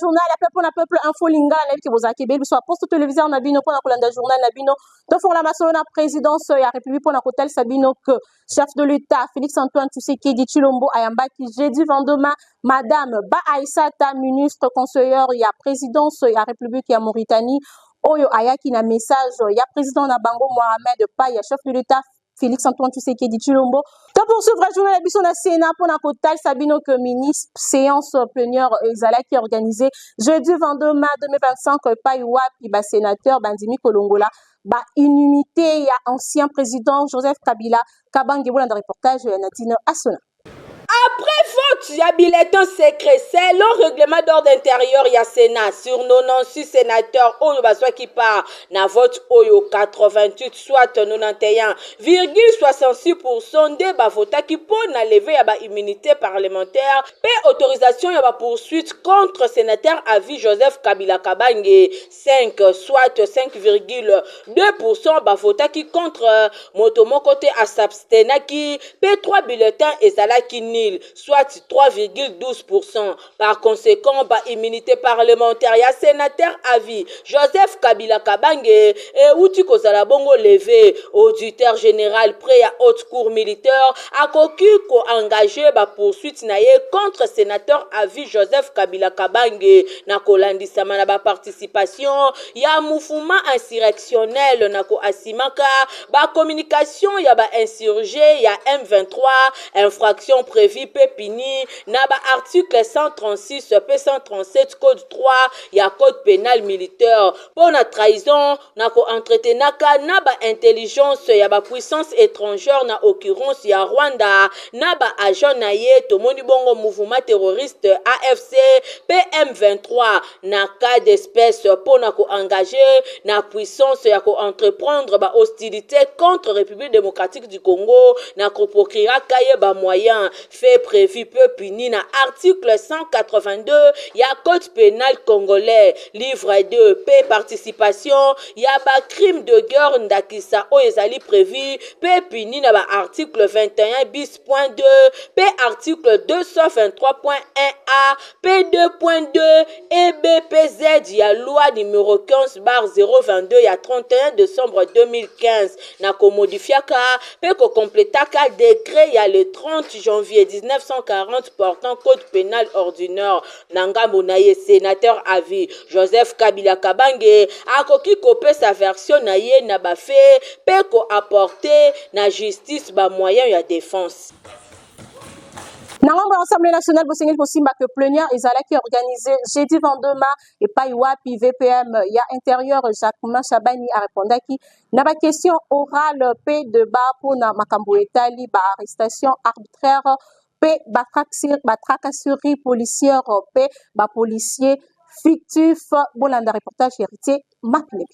Journal ya peuple na peuple, Info Lingala. Nayebi ke bozalaki ebele biso aposte téléviseur na bino mpona kolanda journal na bino. Tofongola masolo na présidence ya République mpona kotalisa bino que chef de l'État Félix Antoine Tshisekedi Tshilombo ayambaki jeudi 22 mai madame Ba Aissata, ministre conseillère ya présidence ya République ya Mauritanie, oyo ayaki na message ya président na bango Mohamed Pai ya chef de l'État Félix Antoine Tshisekedi Tshilombo. To poursuivre journal na biso na Sénat mpona kotalisa bino que ministre séance plénière ezalaki organisée jeudi 22 mai 2025, epai wapi basénateur bandimi kolongola baimmunité ya ancien président Joseph Kabila Kabange. Bolanda reportage ya Nadine Asona. Après vote ya bulletin secret selon règlement d'ordre intérieur ya Sénat, sur 96 sénateurs oyo bazwaki part na vote oyo, 88, soit 91,66 nde bavotaki mpo na levée ya baimmunité parlementaire mpe autorisation ya bapoursuite contre sénateur à vie Joseph Kabila Kabange. 5, soit 5,2, bavotaki contre, moto moko te asabstenaki mpe 3 bulletins ezalaki nul, soit 3,12. Par conséquent, baimmunité parlementaire ya sénateur à vie Joseph Kabila Kabange euti kozala bongo levée. Auditeur général près ya Haute Cour militaire akoki koengager bapoursuite na ye contre sénateur à vie Joseph Kabila Kabange na kolandisama na baparticipation ya mouvement insurrectionnel, na koasimaka bacommunication ya bainsurgé ya M23, infraction prévue mpe punie na baarticle 136 mpe 137 code 3 ya Code pénal militaire, mpo na trahison na koentretenaka na baintelligence ya bapuissance étrangère, na occurrence ya Rwanda na baagent na ye. Tomoni bongo mouvement terroriste AFC mpe M23. Na cas d'espèce, mpo na koengager na puissance ya koentreprendre bahostilité contre République démocratique du Congo, na koprocuraka ye bamoyen, fait prévu mpe puni na article 182 ya Code pénal congolais livre 2, mpe participation ya bacrime de guerre, ndakisa oyo ezali prévu mpe puni na baarticle 21 bis point 2 mpe article 223.1 a mpe 2.2 ebpz ya loi numéro 15/022 ya 31 décembre 2015, na komodifiaka mpe kokompletaka décret ya le 30 janvier 1940 portant Code pénal ordinaire. Na ngambo na ye, sénateur à vie Joseph Kabila Kabange akoki kopesa version na ye na bafaits mpe koapporter na justice bamoyen ya défense. Na ngambo ya Assemblée nationale, bosengeli kosimba ke plénière ezalaki organisé jeudi 22 mai, epai wapi VPM ya Intérieur Jacquemain Shabani arépondaki na baquestion orale mpe débat mpona makambo etali baarrestation arbitraire mpe batracasserie policière mpe bapolicier fictif. Bolanda reportage Héritier Mapinebe.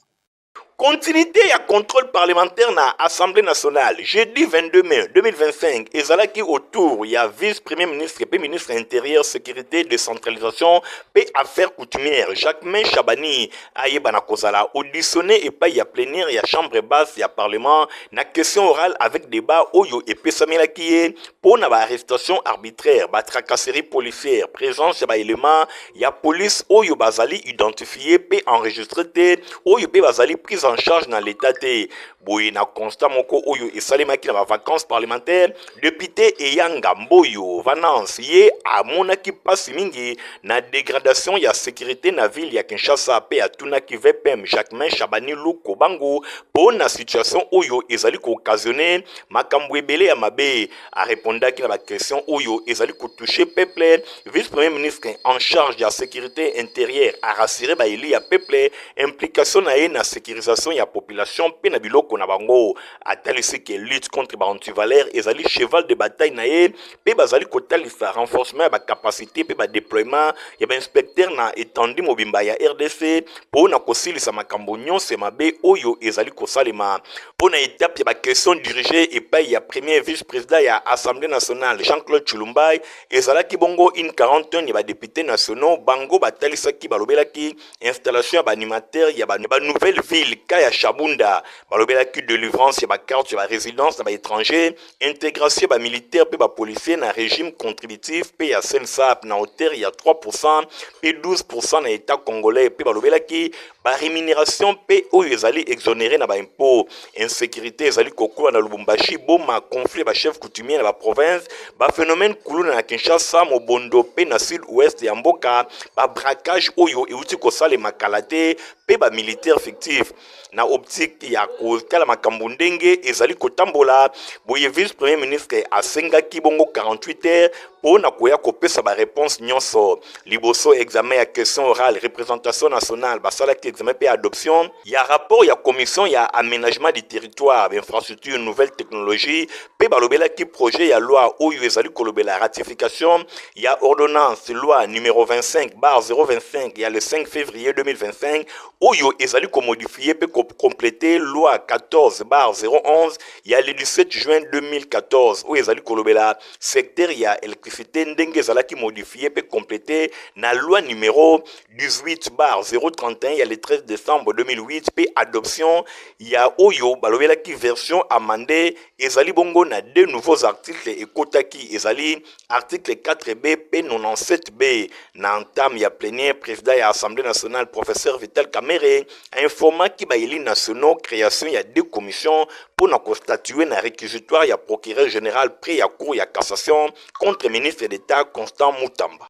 Continuité ya contrôle parlementaire na Assemblée nationale jeudi 22 mai 2025 ezalaki autour ya vice-premier ministre mpe ministre Intérieur, Sécurité, Décentralisation mpe Affaires coutumières Jacquemain Shabani. Ayebana kozala auditionné epai ya plénière ya chambre basse ya Parlement na question orale avec débat oyo epesamelaki ye mpo na baarrestation arbitraire, batracasserie policière, présence ya baélément ya police oyo bazali identifié mpe enregistré te, oyo mpe bazali prise en charge na l'État te. Boye na constat moko oyo esalemaki na bavacances parlementaire, député Eyanga Mboyo Vanance ye amonaki mpasi mingi na dégradation ya sécurité na ville ya Kinshasa mpe atunaki VPM Jacquemain Shabani Luko Bangu mpo na situation oyo ezali kooccasionner makambo ebele ya mabe. Arépondaki na baquestion oyo ezali kotoucher peuple. Vice premier ministre en charge ya sécurité intérieure arassurer baélu ya peuple implication na ye na sécurisation ya population mpe na biloko na bango. Atalisi ke lutte contre baantivaleur ezali cheval de bataille na ye mpe bazali kotalisa renforcement ya bacapacité mpe badéploiement ya bainspecteur na étendue mobimba ya RDC mpo na kosilisa makambo nyonso ya mabe oyo ezali kosalema. Mpo na étape ya baquestion dirigée epai ya premier vice président ya Assemblée nationale Jean-Claude Tshilumbayi, ezalaki bongo une quarantaine ya badéputé nationaux. Bango batalisaki, balobelaki installation ya baanimateur ya banouvelle ville ka ya Shabunda. Balobelaki Balobelaki delivrance ya ba carte ya ba residence na ba etrangers, intégration ya ba militaires mpe ba policiers na régime contributif mpe ya CNSAP na hauteur ya 3% mpe 12% na Etat congolais mpe balobelaki ba rémunération mpe oyo ezali exonéré na ba impôts. Insécurité ezali kokola na Lubumbashi, Boma, conflit ya ba chefs coutumiers na ba provinces, ba phénomènes kuluna na Kinshasa, mobondo mpe na sud-ouest ya mboka, ba braquage oyo euti kosalema kala te mpe ba militaires fictifs. Na optique ya kotala makambo ndenge ezali kotambola boye, vice premier ministre asengaki bongo 48 heures mpo na koya kopesa baréponse nyonso. Liboso examen ya question orale, représentation nationale basalaki examen mpe adoption ya rapport ya commission ya aménagement du territoire, infrastructure, nouvelle technologie mpe balobelaki projet ya loi oyo ezali kolobela ratification ya ordonnance loi numéro 25/025 ya le 5 février 2025 oyo ezali komodifier mpe kocompléter loi 14/011 ya le 17 juin 2014 oyo ezali kolobela secteur ya électricité, ndenge ezalaki modifié mpe complété na loi numéro 18/031 ya le 13 décembre 2008, mpe adoption ya oyo balobelaki version amendée ezali bongo na deux nouveaux articles ekotaki, ezali article 4B mpe 97B. Na entame ya plénière, président ya Assemblée nationale, professeur Vital Kamerhe, informaki baélus nationaux création ya deux commissions mpona kostatuer na réquisitoire ya procureur général près ya Cour ya cassation contre ministre d'État Constant Mutamba.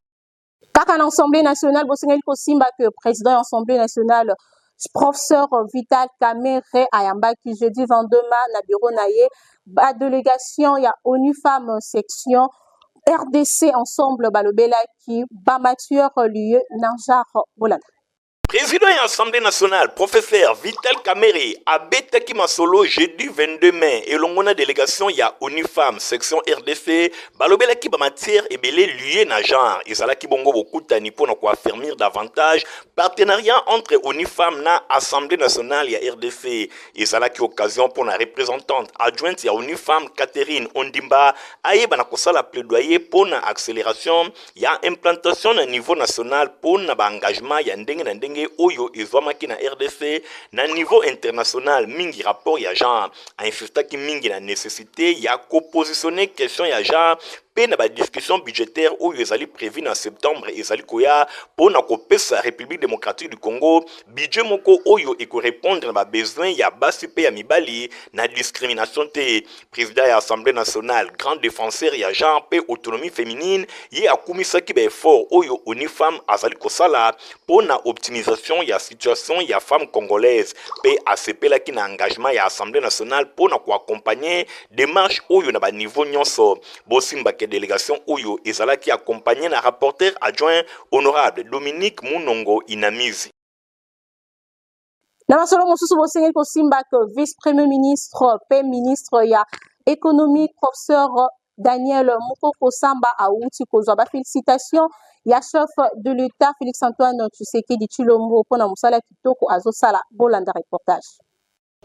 Kaka na Assemblée nationale, bosengeli kosimba ke président ya Assemblée nationale, professeur Vital Kamerhe, ayambaki jeudi 22 mai na bureau na ye badélégation ya ONU Femmes section RDC. Ensemble balobelaki bamatière liée na genre. Bolanda. Président ya Assemblée nationale, professeur Vital Kamerhe, abetaki masolo jeudi 22 mai elongo na délégation ya ONU Femmes section RDC. Balobelaki bamatière ebele lié na genre. Ezalaki bongo bokutani mpona koaffermir davantage partenariat entre ONU Femmes na Assemblée nationale ya RDC. Ezalaki occasion mpona représentante adjointe ya ONU Femmes, Catherine Ondimba, ayeba na kosala plaidoyer mpona accélération ya implantation na niveau national mpona baengagement ya ndenge na ndenge oyo ezwamaki na RDC na niveau international, mingi rapport ya genre. Ainsistaki mingi na nécessité ya kopositionner question ya genre mpe na badiscussion budgétaire oyo ezali prévu na septembre ezali koya, mpo na kopesa République démocratique du Congo budget moko oyo ekorépondre na babesoin ya basi mpe ya mibali na discrimination te. Président ya Assemblée nationale, grand défenseur ya genre mpe autonomie féminine, ye akumisaki baeffort oyo ONU Femmes azali kosala mpo na optimisation ya situation ya femme congolaise, mpe asepelaki na engagement ya Assemblée nationale mpo na koaccompagner démarche oyo na baniveau nyonso. Bosimbake délégation oyo ezalaki accompagné na rapporteur adjoint, honorable Dominique Munongo Inamizi. Na masolo mosusu, bosengeli kosimba ke vice premier ministre mpe ministre ya économie, professeur Daniel Mukoko Samba, awuti kozwa bafélicitation ya chef de l'État Félix Antoine Tshisekedi Tshilombo mpona mosala kitoko azosala. Bolanda reportage.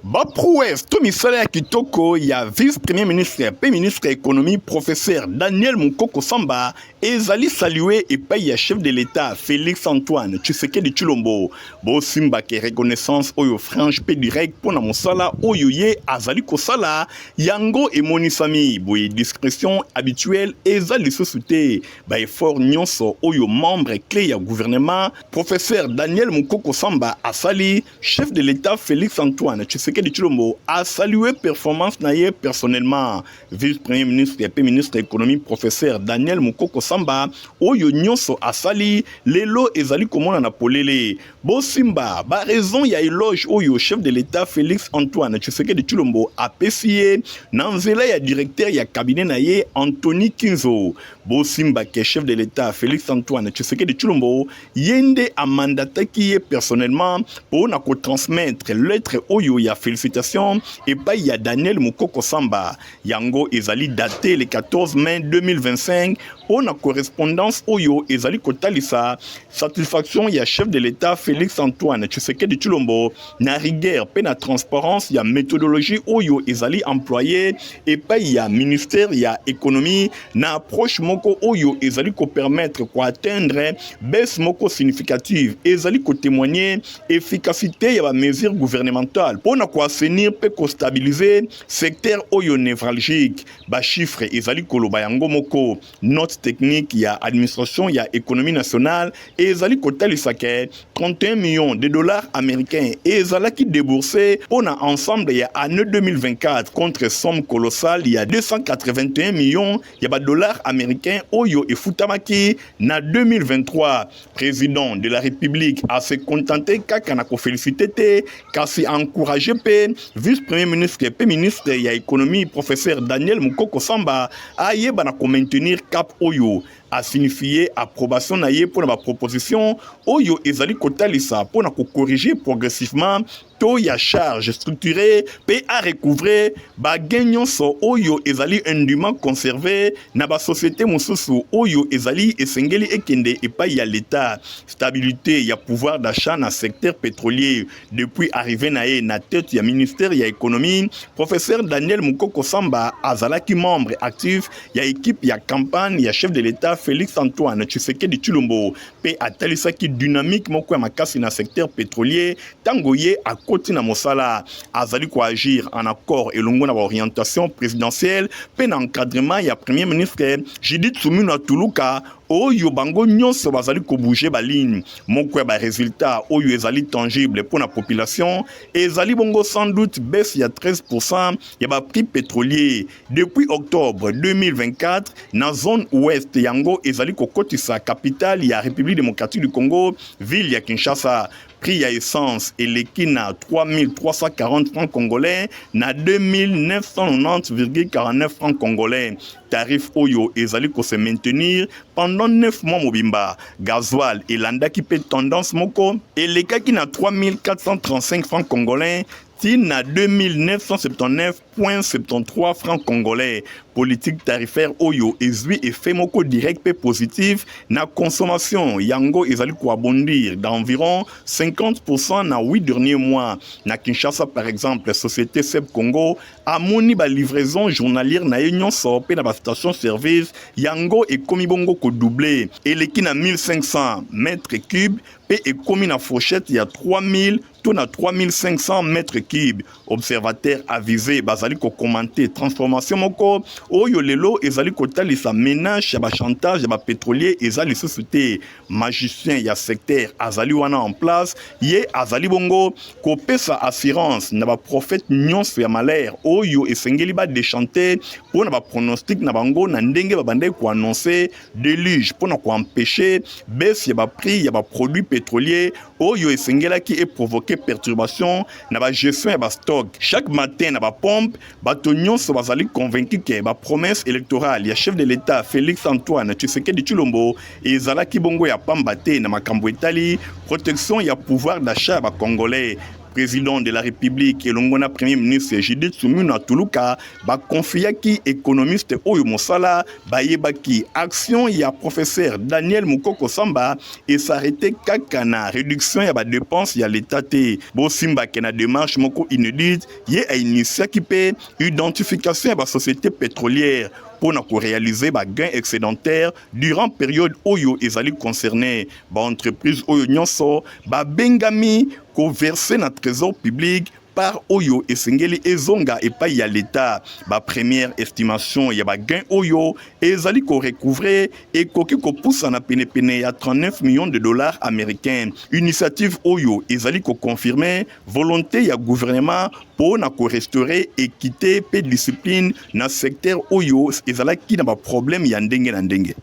Baprouesse to misala ya kitoko ya vice premier ministre mpe ministre ya économie, professeur Daniel Mukoko Samba, ezali salué epai ya chef de l'État Félix Antoine Tshisekedi Tshilombo. Bosimbake reconnaissance oyo franche mpe direct mpo na mosala oyo ye azali kosala, yango emonisami boye. Discrétion habituelle eza lisusu te. Baeffort nyonso oyo membre clé ya gouvernement, professeur Daniel Mukoko Samba, asali, chef de l'État Félix Antoine Tshisekedi Tshilombo a salué performance na ye personnellement. Vice premier ministre mpe ministre ya économie, professeur Daniel Mukoko Samba, oyo nyonso asali lelo ezali komona na polele. Bosimba baraison ya éloge oyo chef de l'État Félix Antoine Tshisekedi Tshilombo apesi ye na nzela ya directeur ya cabinet na ye, Anthony Kinzo. Bosimba ke chef de l'État Félix Antoine Tshisekedi Tshilombo ye nde amandataki ye personnellement mpo na kotransmettre lettre oyo ya félicitation epai ya Daniel Mukoko Samba. Yango ezali daté le 14 mai 2025, mpo na correspondance oyo ezali kotalisa satisfaction ya chef de l'État Félix Antoine Tshisekedi Tshilombo na rigueur mpe na transparence ya méthodologie oyo ezali employé epai ya ministère ya économie, na approche moko oyo ezali kopermettre koatteindre baisse moko significative, ezali kotémoigner efficacité ya bamesure gouvernementale mpo na koassainir mpe kostabiliser secteur oyo névralgique. Bachiffre ezali koloba yango moko. Note technique ya administration ya économie nationale ezali kotalisa ke 31 millions de dollars américains ezalaki déboursé mpo na ensemble ya année 2024, contre somme colossale ya 281 millions ya badollars américains oyo efutamaki na 2023. Président de la République ase contenter kaka na koféliciter te, kasi encourager mpe vice premier ministre mpe ministre ya économie, professeur Daniel Mukoko Samba, ayeba na komaintenir cap oyo. Asignifie approbation na ye mpo na baproposition oyo ezali kotalisa mpo na kocorriger progressivement taux ya charge structuré mpe arecouvrer bagain nyonso oyo ezali indûment conservé na basociété mosusu oyo ezali esengeli ekende epai ya l'État. Stabilité ya pouvoir d'achat na secteur pétrolier. Depuis arrivée na ye na tête ya ministère ya économie, professeur Daniel Mukoko Samba azalaki membre actif ya équipe ya campagne ya chef de l'État Félix Antoine Tshisekedi Tshilombo, mpe atalisaki dynamique moko ya makasi na secteur pétrolier. Ntango ye akoti na mosala, azali koagir en accord elongo na baorientation présidentielle mpe na encadrement ya premier ministre Judith Suminwa Tuluka, oyo bango nyonso bazali kobouger baligne moko. Ya baresultat oyo ezali tangible mpo na population ezali bongo sans doute baisse ya 13 ya baprix pétrolier depuis octobre 2024 na zone ouest. Yango ezali kokotisa capitale ya République démocratique du Congo, ville ya Kinshasa. Prix ya essence eleki na 3340 francs congolais na 2990,49 francs congolais, tarif oyo ezali kose maintenir pendant 9 mois mobimba. Gasoil elandaki mpe tendance moko, elekaki na 3435 francs congolais ti na 2979.73 francs congolais. Politique tarifaire oyo ezwi effet moko direct mpe positif na consommation. Yango ezali koabondir d'environ 50 na 8 derniers mois. Na Kinshasa par exemple, société Seb Congo amoni balivraison journalière na ye nyonso mpe na bastation service yango ekomi bongo kodoubler, eleki na 1500 mètre cube mpe ekomi na fourchette ya 3000 to na 3500 mètre cube. Observateur avisé bazali kocommenter transformation moko oyo lelo ezali kotalisa menace ya bachantage ya bapétrolier eza lisusu te. Magicien ya secteur azali wana en place. Ye azali bongo kopesa assurance na baprophète nyonso ya malheur oyo esengeli badéchanter mpo na bapronostic na bango, na ndenge babandaki koannoncer déluge mpo na koempêcher baisse ya baprix ya baproduit pétrolier oyo esengelaki eprovoquer perturbation na bagestion ya bastock chaque matin na bapompe. Bato nyonso bazali convaincu ke bapromesse électorale ya chef de l'État Félix Antoine Tshisekedi Tshilombo ezalaki bongo ya pamba te na makambo etali protection ya pouvoir d'achat ya bacongolais. Président de la République elongo na premier ministre Judith Suminwa Tuluka bakonfiaki économiste oyo mosala. Bayebaki action ya professeur Daniel Mukoko Samba es'arrêter kaka na réduction ya badépense ya l'État te. Bosimbake na démarche moko inédite, ye ainitiaki mpe identification ya basociété pétrolière mpo na koréaliser bagain excédentaire durant période oyo ezali concerné. Baentreprise oyo nyonso babengami koverser na trésor public part oyo esengeli ezonga epai ya l'État. Bapremière estimation ya bagain oyo ezali korecouvrer ekoki kopusana penepene ya 39 millions de dollars américains. Initiative oyo ezali koconfirmer volonté ya gouvernement mpo na korestaurer équité mpe discipline na secteur oyo ezalaki na baproblème ya ndenge na ndenge.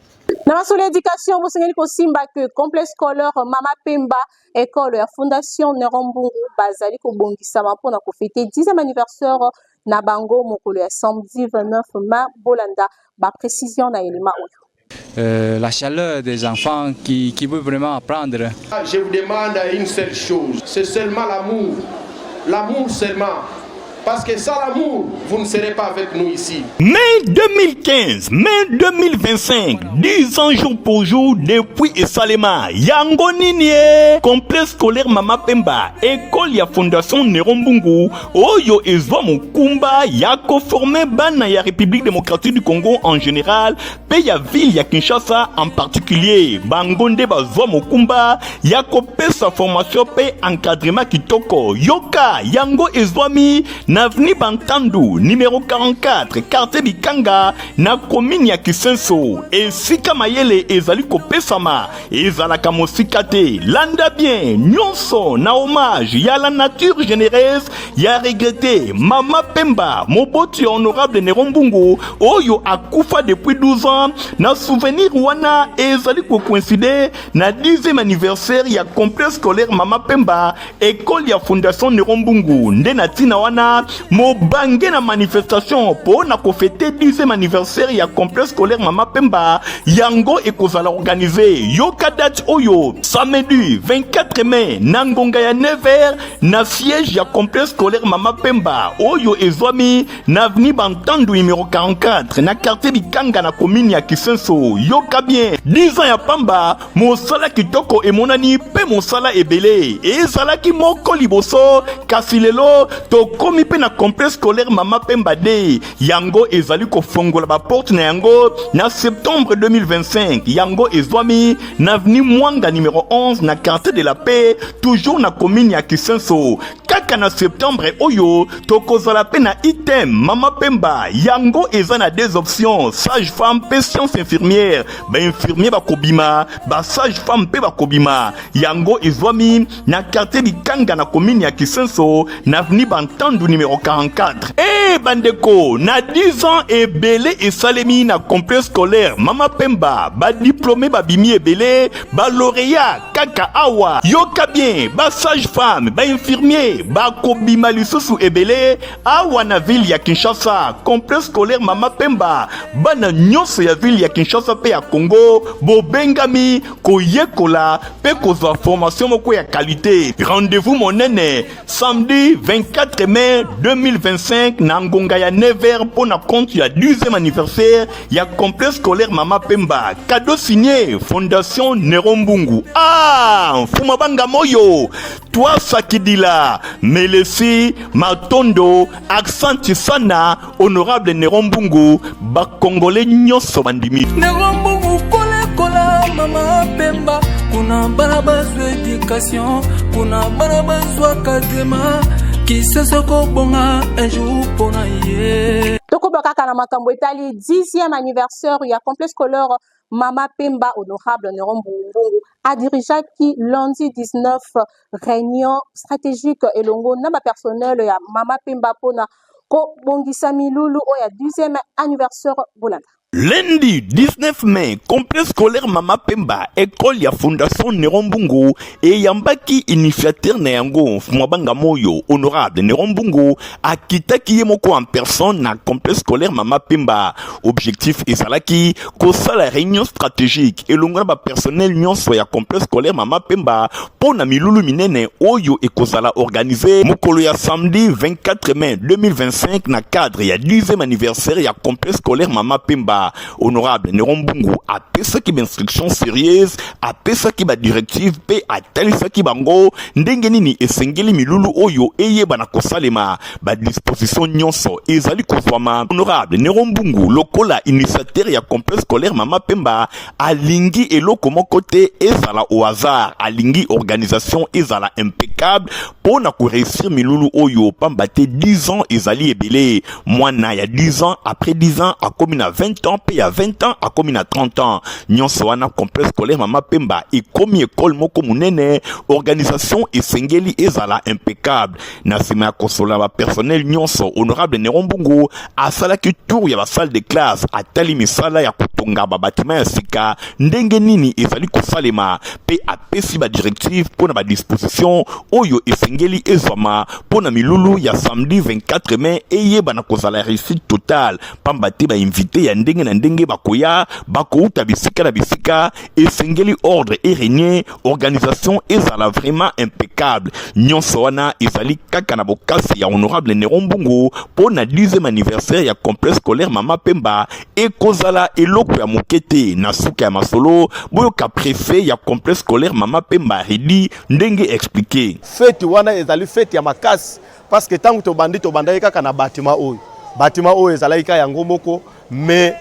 Na masolo éducation, bosengeli kosimba ke complexe scolaire Mama Pemba, école ya Fondation Néron Mbungu, bazali kobongisama mpona kofêter 10e anniversaire na bango mokolo ya samedi 29 mai. Bolanda baprécision na elema oyo. La chaleur des enfants qui veulent vraiment apprendre. Je vous demande une seule chose, c'est seulement l'amour. L'amour seulement. Parce que sans l'amour, vous ne serez pas avec nous ici. Mai 2015, mai 2025, 10 ans jour pour jour depuis esalema. Yango nini e? Complexe scolaire Mama Pemba, école ya Fondation Néron Mbungu, oyo ezwa mokumba ya koformer bana ya République démocratique du Congo en général, pe ya ville ya Kinshasa en particulier. Bango nde bazwa mokumba ya kopesa formation pe encadrement kitoko. Yoka, yango ezwami na avenue Bantandu, numéro 44, quartier Bikanga, na commune ya Kisenso. Esika mayele ezali kopesama, ezalaka mosika te. Landa bien, nyonso na hommage ya la nature généreuse ya regretté Mama Pemba, moboti ya honorable Néron Mbungu, oyo akufa depuis 12 ans. Na souvenir wana ezali kocoïncider na 10e anniversaire ya complexe scolaire Mama Pemba, école ya Fondation Néron Mbungu. Nde na ntina wana mobange na manifestation mpo na kofêter 10e anniversaire ya complexe scolaire Mama Pemba, yango ekozala organisé. Yoka date oyo: samedi 24 mai na ngonga ya 9h na siège ya complexe scolaire Mama Pemba, oyo ezwami na avenue Bantandu numéro 44, na quartier Bikanga, na commune ya Kisenso. Yoka bien, 10 ans ya pamba, mosala kitoko emonani mpe mosala ebele ezalaki moko liboso, kasi lelo tokomi mpe na complexe scolaire Mama Pemba de yango ezali kofongola baporte na yango na septembre 2025. Yango ezwami na avenue Mwanga numéro 11, na quartier de la Paix, toujours na commune ya Kisenso. Kaka na septembre oyo, tokozala mpe na ITM Mama Pemba. Yango eza na deux options: sage femme mpe science infirmière. Bainfirmier bakobima, basage femme mpe bakobima. Yango ezwami na quartier Bikanga, na commune ya Kisenso, na avenue Bantandu numéro 44. E bandeko, na 10 ans ebele esalemi na complexe scolaire Mama Pemba. Badiplômé babimi ebele, balauréat kaka awa. Yoka bien, basage femme, bainfirmier bakobima lisusu ebele awa na ville ya Kinshasa. Complexe scolaire Mama Pemba, bana nyonso ya ville ya Kinshasa mpe ya Congo bobengami koyekola mpe kozwa formation moko ya qualité. Rendez-vous monene samedi 24 mai 2025 na ngonga ya 9h mpo na compte ya 10e anniversaire ya complexe scolaire Mama Pemba. Cadeau signé Fondation Néron Mbungu. Ah, Mfuma Banga Moyo, Twasakidila Melesi Matondo, aksanti sana honorable Néron Mbungu. Bakongole nyonso bandimi. Néron Mbungu, kolekola Mama Pemba, kuna bana bazwa éducation, kuna bana bazwa encadrement. Kisenso kobonga un jour mpona ye. Tokoba kaka na makambo etali 10e anniversaire ya complexe scolaire Mama Pemba. Honorable Néron Mbungu adirigeaki lundi 19 réunion stratégique elongo na bapersonnel ya Mama Pemba mpona kobongisa milulu oyo ya 10e anniversaire. Bolanda. Lundi 19 mai, complexe scolaire Mama Pemba, école ya Fondation Néron Mbungu, eyambaki initiateur na yango, Mfumabanga Moyo, honorable Néron Mbungu, akitaki ye moko en personne na complexe scolaire Mama Pemba. Objectif ezalaki kosala réunion stratégique elongo na bapersonnel nyonso ya complexe scolaire Mama Pemba mpo na milulu minene oyo ekozala organisé mokolo ya samedi 24 mai 2025 na cadre ya 10e anniversaire ya complexe scolaire Mama Pemba. Honorable Néron Mbungu apesaki bainstruction sérieuse, apesaki badirective mpe atalisaki bango ndenge nini esengeli milulu oyo eyebana kosalema, badisposition nyonso ezali kozwama. Honorable Néron Mbungu, lokola initiateur ya complexe scolaire Mama Pemba, alingi eloko moko te ezala au hasard, alingi organisation ezala impeccable mpo na koréussir milulu oyo, pamba te 10 ans ezali ebele. Mwana ya 10 ans, après 10 ans akomi na 20 ans, mpe ya 20 ans akomi na 30 ans. Nyonso wana, complexe scolaire Mama Pemba ekomi ekole moko monene, organisation esengeli ezala impeccable. Na nsima ya kosola bapersonnel nyonso, honorable Néron Mbungu asalaki tour ya basalle de classe, atali misala ya kotonga babatima ya sika ndenge nini ezali kosalema, mpe apesi badirective mpo na badisposition oyo esengeli ezwama mpo na milulu ya samedi 24 mai eyebana kozala réussite totale, pamba te bainvité ya ndenge ndenge na ndenge bakoya, bakouta bisika na bisika, esengeli ordre erégner, organisation ezala vraiment impeccable. Nyonso wana ezali kaka na bokasi ya honorable Néron Mbungu mpo na 10e anniversaire ya complexe scolaire Mama Pemba ekozala eloko ya moke te. Na suka ya masolo, boyoka préfet ya complexe scolaire Mama Pemba Redi ndenge expliqué. Fête wana ezali fête ya makasi parce que ntango tobandi, tobandaki kaka na bâtiment oyo. Bâtiment oyo ezalaki kaka yango moko, mais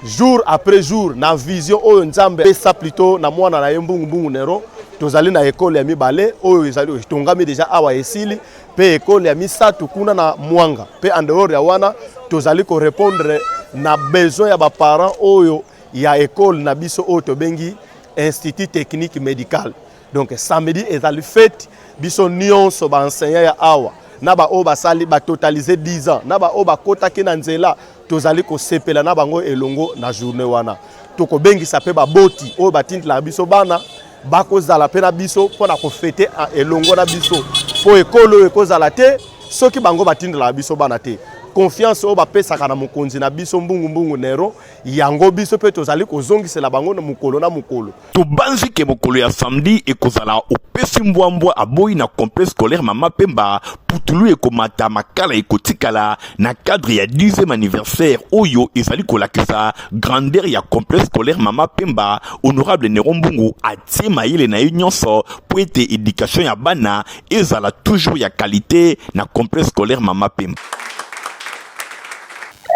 jour après jour, na vision oyo Nzambe apesa plutôt na mwana na ye Mbungumbungu Néron, tozali na école ya mibale oyo ezali etongami déjà awa, esili, mpe école ya misato kuna na Mwanga. Mpe en dehors ya wana, tozali korépondre na besoin ya baparent oyo ya école na biso oyo tobengi Institut technique médical. Donc samedi ezali fête. Biso nyonso baenseignant ya awa na baoyo basali batotaliser 10 ans na baoyo bakotaki na nzela, tozali kosepela na bango elongo na journée wana. Tokobengisa mpe baboti oyo batindelaka biso bana, bakozala mpe na biso mpo na kofêter elongo na biso, mpo école oyo ekozala te soki bango batindelaka biso bana te. Confiance oyo bapesaka na mokonzi na biso Mbungumbungu Néron, yango biso mpe tozali kozongisela bango na mokolo na mokolo. Tobanzi ke mokolo ya samedi ekozala opesi mbwambwa aboyi na complexe scolaire Mama Pemba, putulu ekomata, makala ekotikala na cadre ya 10e anniversaire oyo ezali kolakisa grandeur ya complexe scolaire Mama Pemba. Honorable Néron Mbungu atie mayele na ye nyonso mpo ete éducation ya bana ezala toujours ya qualité na complexe scolaire Mama Pemba.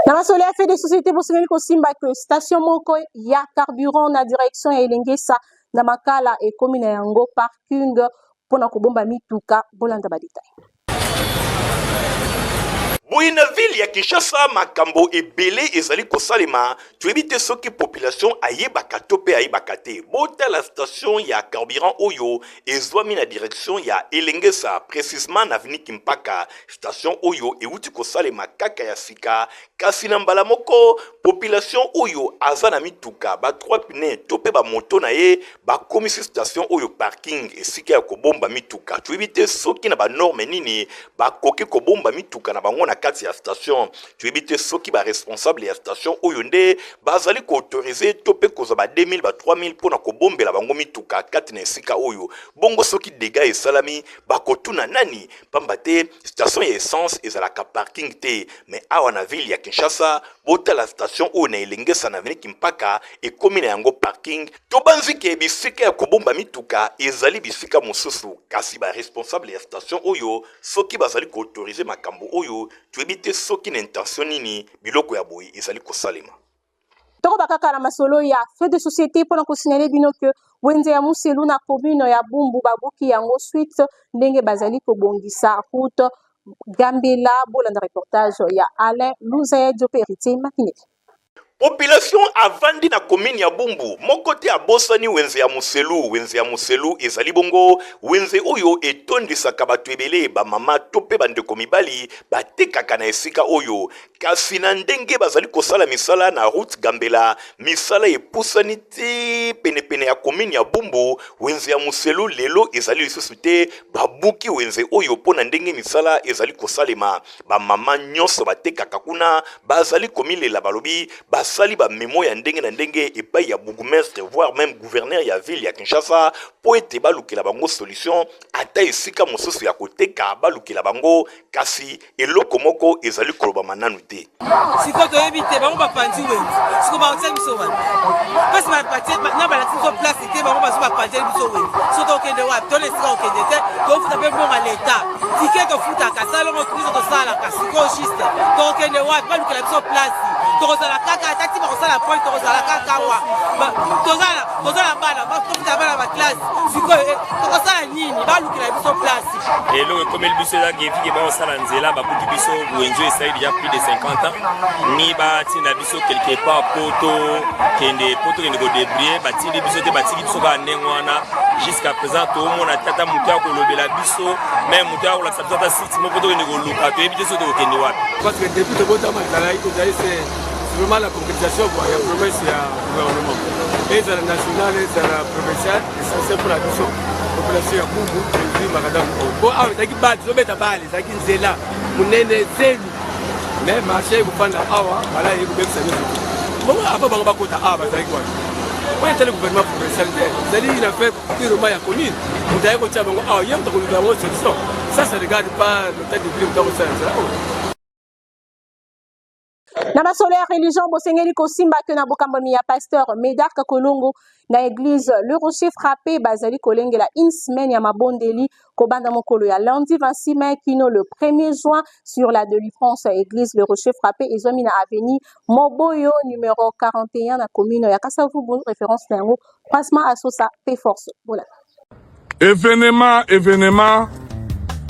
Na masolo ya fait de société, bosengeli kosimba ke station moko ya carburant na direction ya Elengesa na Makala ekomi na yango parking mpona kobomba mituka. Bolanda badétails. Boye na ville ya Kinshasa, makambo ebele ezali kosalema. Toyebi te soki population ayebaka to mpe ayebaka te. Botala station ya carburant oyo ezwami na direction ya Elengesa, précisement na avenue Kimpaka. Station oyo euti kosalema kaka ya sika, kasi na mbala moko population oyo aza na mituka ba 3 pneus to mpe bamoto na ye, bakomisi station oyo parking, esika ya kobomba mituka. Toyebi te soki na banorme nini bakoki kobomba mituka na bango na kati ya station. Toyebi te soki baresponsable ya station oyo nde bazali koautoriser to mpe kozwa ba 2000, ba 3000 mpo na kobombela bango mituka kati na esika oyo. Bongo soki dégâts esalami, bakotuna nani? Pamba te station ya essence ezalaka parking te. Mais awa na ville ya Kinshasa, botala station oyo na Elengesa na avenue Kimpaka, ekomi na yango parking. Tobanzi ke bisika ya kobomba mituka ezali bisika mosusu, kasi baresponsable ya station oyo, soki bazali koautoriser makambo oyo, toyebi te soki na intention nini biloko ya boye ezali kosalema. Tokoba kaka na masolo ya fait de société mpona kosignaler bino ke wenze ya Muselu na commune ya Bumbu babuki yango suite ndenge bazali kobongisa route Gambela. Bolanda reportage ya Alain Luzaedio mpe Héritier Makineli. Population avandi na commune ya Bumbu moko te abosani wenze ya Moselu. Wenze ya Moselu ezali bongo wenze oyo etondisaka bato ebele, bamama to mpe bandeko mibali batekaka na esika oyo. Kasi na ndenge bazali kosala misala na route Gambela, misala epusani ti penepene ya commune ya Bumbu. Wenze ya Moselu lelo ezali lisusu te. Babuki wenze oyo mpo na ndenge misala ezali kosalema. Bamama nyonso batekaka kuna bazali komilela. Balobi basali bamémo ya ndenge na ndenge epai ya bourgmestre, voire même gouverneur ya ville ya Kinshasa, mpo ete balukela bango solution, ata esika mosusu ya koteka balukela bango, kasi eloko moko ezali kolobama nanu te. Sikoyo toyebi te, bango bapanzi wenze, sikoyo baotia biso wapi? Mpasi na balakisi biso place te, bango bazo bapanzeli biso wenze. So tokende wapi? Tona esika kokende te. Tofuta mpe mbongo ya leta, ticket tofutaka, salongo biso tosalaka. Sikoyo juste tokende wapi? Balukela biso place, tokozala kaka ata ti bakosala point, tokozala kaka awa. Toza na bana, tofuta bana baclasse. Sikoyo tokosala nini? Balukela biso place. Eloko ekomeli biso eza que baosala nzela, babuki biso wenze esali déjà plus de 50 ans. Ni batinda biso quelque part po tokende, po tokende kodébrouiller, batindi biso te, batiki biso kaka ndenge wana. Jusqu'à présent toomona tata moto ya kolobela biso, mais moto ya kolakisa biso ata site moko tokende koluka, toyebi te so tokokende wapi. Parce que depuis tobotama ezalaki, tozali, c'est vraiment la concrétisation ya promesse ya gouvernement, ezala national, ezala provincial. Essentiel mpona biso population ya Bumbu, ezwi makadamu oyo, po awa ezalaki bale, tozobeta bale, ezalaki nzela monene zelu, mais marché ekofanda awa, bala ekobebisa nyonso. Bongo avant bango bakota awa bazalaki wapi? Oyo etali gouvernement provincial te, ezali une affaire purement ya commune. Moto aye kotia bango awa, ye moto akoluka yango solution. Ça, ça regarde pas l'hôtel de ville moto akosala nzela oyo. Na masolo ya religion, bosengeli kosimba ke na bokambami ya pasteur Medard Kakolongo na église Le Rocher Frappé, bazali kolengela une semaine ya mabondeli kobanda mokolo ya lundi 26 mai kino le 1er juin sur la délivrance. Église Le Rocher Frappé ezwami na avenue Moboyo numéro 41 na commune ya Kasavubu, référence na yango croisement Asosa pe Force. Voilà. Evenement, evenement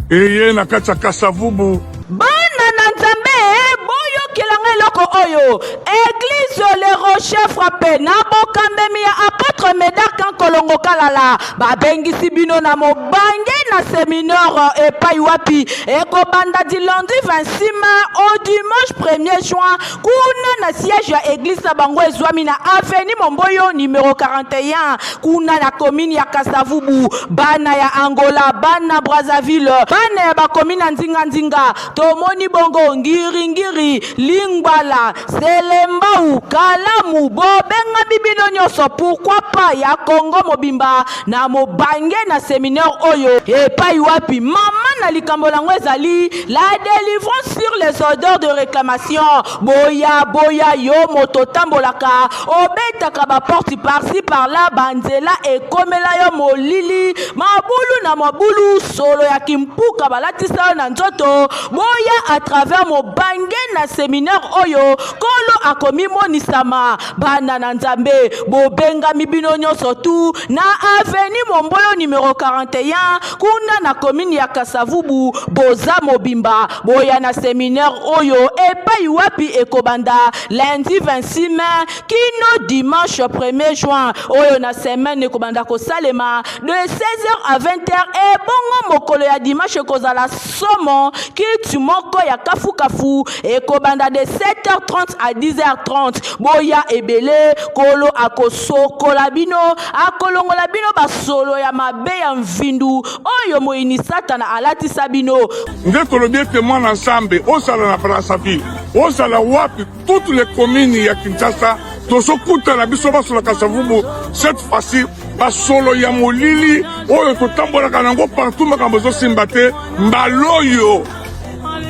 eye na kati ya Kasavubu. Bana na Nzambe, boyokela nga eloko oyo. Eglise Le Rocher Frappe na bokambemi ya Apotre Medard Kankolongo Kalala babengisi bino na mobange na seminaire epai wapi ekobanda du lundi 26 mai au dimanche 1er juin kuna na siège ya eglise na bango ezwami na avenue Momboyo numero 41 kuna na commune ya Kasavubu. Bana ya Angola, bana Brazzaville, bana ya bakomine ya nzinganzinga, tomoni bongo Ngiringiri, Lingwala, Selembao, Kalamu, bobengami bino nyonso, pourquoi pas ya Congo mobimba na mobange na seminaire oyo epai wapi mama na likambo lango ezali la délivrance sur les odeurs de réclamation. Boya boya, yo moto otambolaka obetaka baporte par-ci par-là, banzela ekomela yo molili, mabulu na mabulu, solo ya kimpuka balatisa yo na nzoto. Boya à travers mobange na seminaire oyo, Nkolo akomimonisama. Bana na Nzambe, bobengami bino nyonso tu na avenue Momboyo numero 41 kuna na commune ya Kasavubu. Boza mobimba, boya na seminaire oyo epai wapi ekobanda lundi 26 mai kino dimanche 1er juin oyo na semaine ekobanda kosalema de 16h à 20h. Ebongo mokolo ya dimanche ekozala somo, culte moko ya kafukafu ekobanda de 7h30 à 10h30. Boya ebele, Kolo akosokola bino, akolongola bino basolo ya mabe ya mvindu oyo moyini Satana alatisa bino. Nde tolobi ete mwana Nzambe, ozala na Brazzaville, ozala wapi, toutes les communes ya Kinshasa, tozokutana biso baso na Kasavubu. Cette fois-ci basolo ya molili oyo totambolaka nango partout, makambo ezosimba te, mbala oyo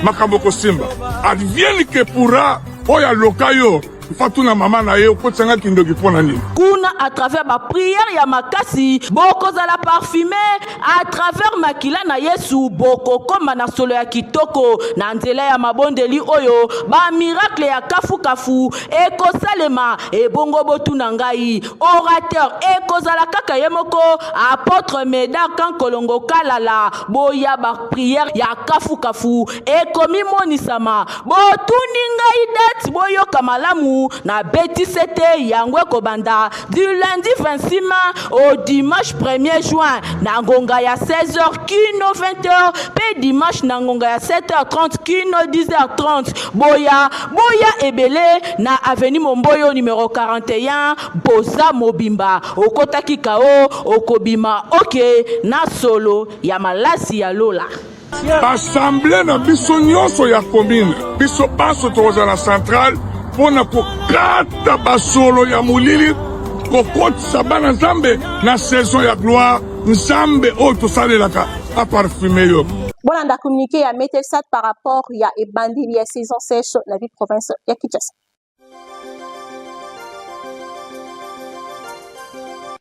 makambo ekosimba. Advienne que pourra. Oyo aloka yo fatuna mama na ye, okotisanga kindoki mpo na nini? Kuna à travers ba prière ya makasi bokozala parfume à travers makila na Yesu, bokokoma na solo ya kitoko na nzela ya mabondeli oyo ba miracle ya kafukafu ekosalema. Ebongo botuna ngai, orateur ekozala kaka ye moko apôtre Medard Kankolongo Kalala. Boya, ba prière ya kafukafu ekomimonisama. Botuni ngai date, boyoka malamu, nabeti sete yango ekobanda du lundi 26 mai au dimanche 1er juin na ngonga ya 16h kino 20h, pe dimanche na ngonga ya 7h30 kino 10h30. Boya, boya ebele na avenue Momboyo numero 41. Boza mobimba, okotaki kao, okobima oke na solo ya malasi ya lola. Baassemble na biso nyonso ya commune, biso banso tokozala na centrale mpo na kokata basolo ya molili, kokotisa bana Nzambe na saison ya gloire. Nzambe oyo tosalelaka aparfume yo. Bolanda communiqué ya Metelsat par rapport ya ebandeli ya saison sèche na ville province ya Kinshasa.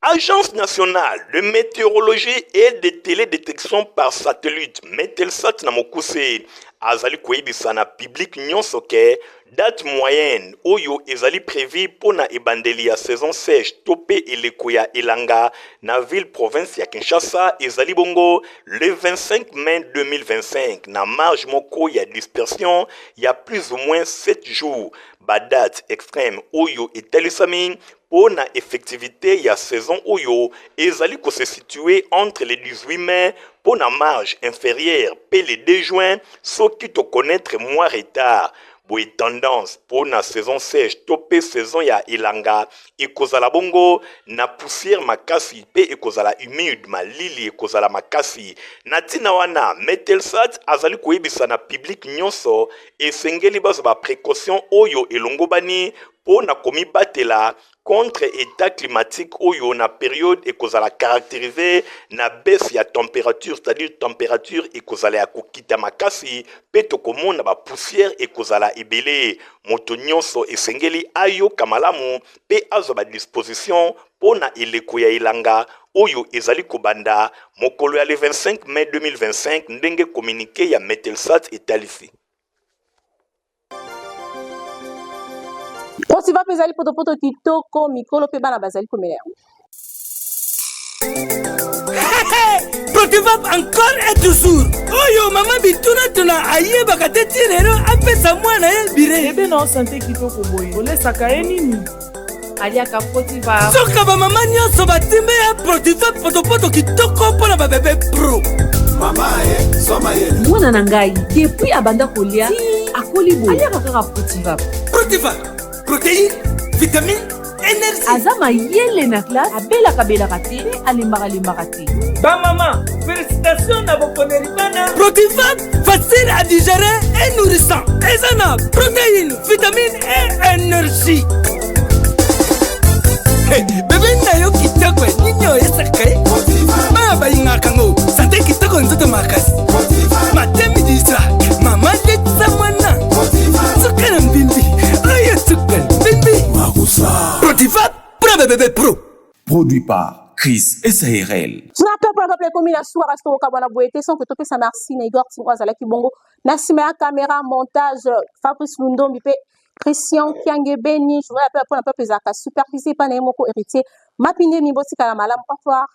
Agence nationale de météorologie et de télédétection par satellite Metelsat na mokuse azali koyebisa na public nyonso ke date moyenne oyo ezali prévu mpo na ebandeli ya saison sèche to mpe eleko ya elanga na ville province ya Kinshasa ezali bongo le 25 mai 2025 na marge moko ya dispersion ya plus ou moins 7 jours. Ba date extreme oyo etalisami mpo na effectivite ya saison oyo ezali ko se situer entre le 18 mai mpo na marge inferieure mpe le 2 juin soki to connaitre mwa retard. Boye tendance mpo na saison sèche to mpe saison ya elanga ekozala bongo na poussière makasi mpe ekozala humide, malili ekozala makasi. Na ntina wana, Metelsat azali koyebisa na public nyonso esengeli bazwa ba precautions oyo elongobani. mpo na komibatela contre etat climatique oyo na periode ekozala caracterise na baisse ya temperature, c'est-à-dire temperature ekozala ya kokita makasi mpe tokomona ba poussière ekozala ebele. Moto nyonso esengeli ayoka malamu mpe azwa ba disposition mpo na eleko ya elanga oyo ezali kobanda mokolo ya le 25 mai 2025, ndenge communique ya Metelsat etalisi. Prosiva mpe ezali potopoto kitoko, mikolo mpe bana bazali komela yango. Protivap encore et toujours oyo mama bitunatuna ayebaka te ti lelo apesa mwana ye bire bebe na sante kitoko boye olesaka ye nini aliaka protivap soka bamama nyonso batimbe ya protivap potopoto kitoko mpo na babebe pro mama ye soma ye mwana na ngai depuis abanda kolia akoli boye aliaka kaka protivap protivap protéine vitamine energie aza mayele na classe abelaka belaka te mpe alembaka lembaka te bamama félicitation na boponeli bana protivap facile à digérer et nourrissant eza na protéine vitamine et énergie Hey, bebe na yo kitoko nini oyesaka ye bana balingaka ngo sante kitoko nzoto makasi matemi disa mama ndetisa mwana suka na mbimbi oyo suka mbimbi protiva pro bebebe pro Produit par Chris SARL. Na peuple na peuple ekomi na suka kasi tokokabwana boye te sans que topesa merci na Igor Tingo azalaki bongo na nsima ya camera montage Fabrice Lundombi mpe Christian Kiangebeni journal ya peuple na peuple ezalaka supervisé epai na ye moko héritier Mapindemi botikala malamu au revoir.